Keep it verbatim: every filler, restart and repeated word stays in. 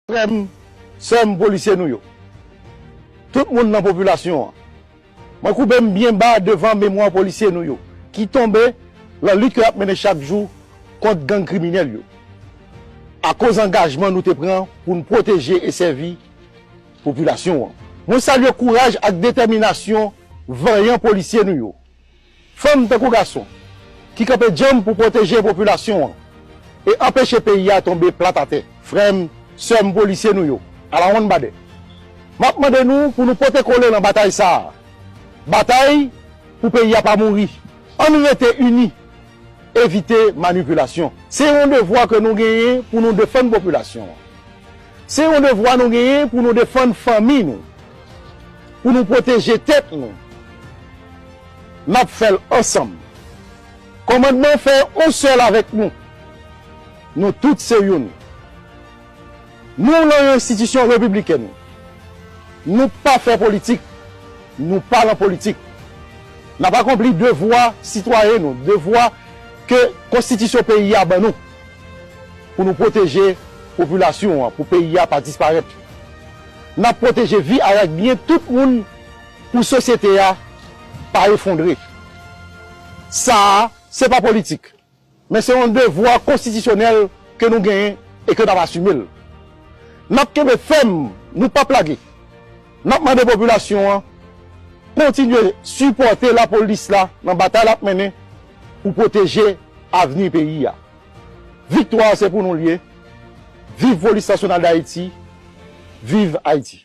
Frè m, sè m, polisye nou yo, tout moun nan popilasyon an, mwen koupe m byen ba devan memwa polisye nou yo ki tonbe nan lit ke n ap mennen chak jou kont gang kriminèl yo, akoz angajman nou te pran pou n pwoteje e sèvi popilasyon an. Mwen salye kouraj ak detèminasyon vanyan polisye nou yo, fanm tankou gason, ki kanpe djanm pou pwoteje popilasyon an e anpeche peyi a tonbe plat atè. Frè m, sè m, polisye nou yo, alawonnbadè, m ap mande nou pou nou pote kole nan batay sa a. Batay pou peyi a pa mouri. Ann rete ini, evite manipilasyon. Se yon devwa ke nou genyen pou nou defann popilasyon an. Se yon devwa nou genyen pou nou defann fanmi nou, pou nou pwoteje tèt nou. N ap fè l ansanm. Kòmandman fè yon sèl avèk nou. Nou tout se youn. Nou lan yon enstitisyon repiblikèn. Nou pa fè politik. Nou pa lan politik. N ap akonpli devwa sitwayen nou, devwa ke konstitisyon peyi a ban nou, pou nou pwoteje popilasyon an, pou peyi a pa disparèt. N ap pwoteje vi avèk byen tout moun pou sosyete a pa efondre. Sa a, se pa politik, men se yon devwa konstitisyonèl ke nou genyen e ke n ap asime l. N ap kenbe fèm, nou p ap lage. N ap mande popilasyon an kontinye sipòte lapolis la nan batay l ap mennen pou pwoteje avni peyi a. Viktwa a se pou nou l ye. Viv Polis Nasyonal d Ayiti. Viv Ayiti.